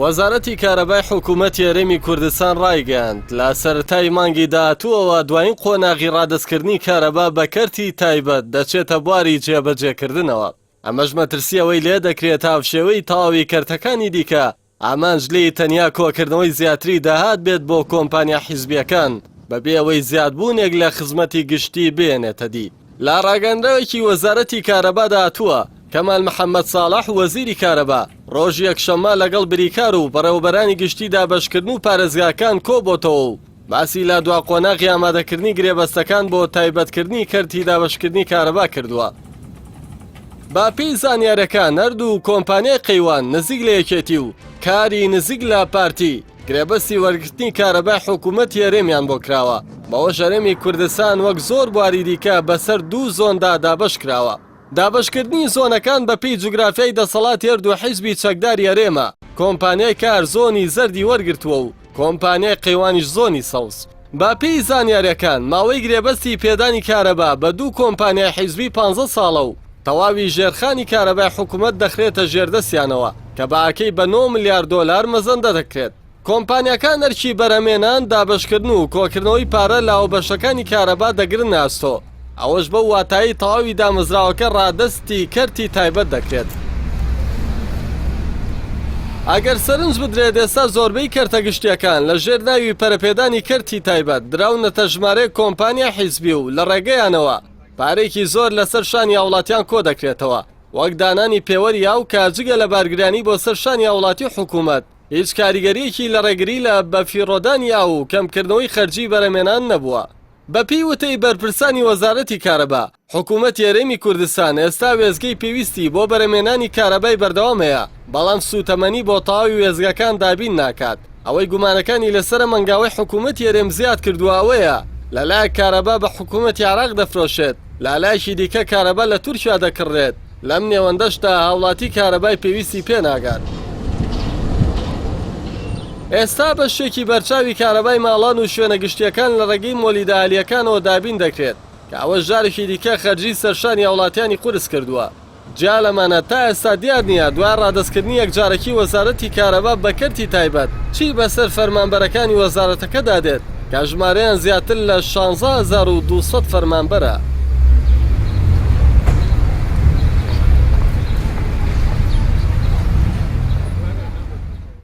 وەزارەتی کارەبای حکوومەتی هەرێمی کوردستان ڕایگەیاند، لە سەرەتای مانگی داهاتووەوە دوایین قۆناغی ڕادەستکردنی کارەبا بە کەرتی تایبەت دەچێتە بواری جێبەجێکردنەوە، ئەمەش مەترسی ئەوەی لێدەکرێت هاوشێوەی تەواوی کەرتەکانی دیکە ئامانج لێی تەنیا کۆکردنەوەی زیاتری داهات بێت بۆ کۆمپانیا حیزبییەکان بەبێ ئەوەی زیادبوونێک لە خزمەتی گشتی بهێنێتە دی. لە ڕاگەندراوێکی وەزارەتی کارەبادا هاتووە، کەمال محەمەد ساڵح وەزیری کارەبا، ڕۆژی یەکشەممە لەگەڵ بریکار و بەڕێوەبەرانی گشتی دابەشکردن و پارێزگاکان کۆبۆتەوە و باسی لە دوا قۆناغی ئامادەکردنی گرێبەستەکان بۆ تایبەتکردنی کەرتی دابەشکردنی کارەبا کردووە. بە پێی زانیارەکان هەردوو کۆمپانیای قەیوان نزیک لە یەکێتی و کاری نزیک لە پارتی گرێبەستی وەرگرتنی کارەبای حکوومەتی هەرێمیان بۆ کراوە، بەوەش هەرێمی کوردستان وەک زۆر بواری دیکە بەسەر دوو زۆندا دابەش کراوە. دابەشکردنی زۆنەکان بەپێی جوگرافیای دەسەڵاتی هەردوو حیزبی چەکداری هەرێمە، کۆمپانیای کار زۆنی زەردی وەرگرتووە و کۆمپانیای قەیوانیش زۆنی سەوز. بە پێی زانیاریەکان ماوەی گرێبەستی پێدانی کارەبا بە دوو کۆمپانیای حیزبی پانزە ساڵە و تەواوی ژێرخانی کارەبای حکومەت دەخرێتە ژێردەستیانەوە کە بەهاکەی بە نۆ ملیار دۆلار مەزەندە دەکرێت. کۆمپانیاکان ئەرکی بەرهەمێنان، دابەشکردن و کۆکردنەوەی پارە لە هاوبەشەکانی کارەبا دەگرنە ئەستۆ، ئەوەش بەو واتایەی تەواوی دامەزراوەکە ڕادەستی کەرتی تایبەت دەکرێت. ئەگەر سەرنج بدرێت ئێستا زۆربەی کەرتە گشتییەکان لە ژێر ناوی پەرەپێدانی کەرتی تایبەت دراونەتە ژمارەیەک کۆمپانیای حیزبی و لە ڕێگەیانەوە پارەیەکی زۆر لەسەر شانی هاوڵاتیان کۆدەکرێتەوە وەک دانانی پێوەری ئاو کە جگە لە بارگرانی بۆ سەر شانی هاوڵاتی و حکوومەت هیچ کاریگەرییەکی لە ڕێگری لە بەفیڕۆدانی ئاو و کەمکردنەوەی خەرجی بەرهەمێنان نەبووە. بەپێی وتەی بەرپرسانی وەزارەتی کارەبا، حکوومەتی هەرێمی کوردستان ئێستا وێستگەی پێویستی بۆ بەرهەمێنانی کارەبای بەردەوام هەیە، بەڵام سووتەمەنی بۆ تەواوی وێستگەکان دابین ناکات. ئەوەی گومانەکانی لەسەر ئەم هەنگاوەی حکوومەتی هەرێم زیاد کردووە ئەوەیە، لەلایەک کارەبا بە حکوومەتی عێراق دەفرۆشێت، لالایەکی دیکە کارەبا لە تورکیا دەکڕرێت، لەم نێوەندەشدا هاوڵاتی کارەبای پێویستی پێ ناگات. ئێستا بەشێکی بەرچاوی کارەبای ماڵان و شوێنە گشتییەکان لە ڕێگەی مۆلیدە ئالییەکانەوە دابین دەکرێت، کە ئەوەش جارێکی دیکە خەرجیی سەرشانی هاوڵاتیانی قورس کردووە. جیا لەمانە تا ئێستا دیار نییە دوای ڕادەستکردنی یەکجارەکی وەزارەتی کارەبا بە کەرتی تایبەت چی بەسەر فەرمانبەرەکانی وەزارەتەکەدا دێت کە ژمارەیان زیاتر لە 16200 فەرمانبەرە.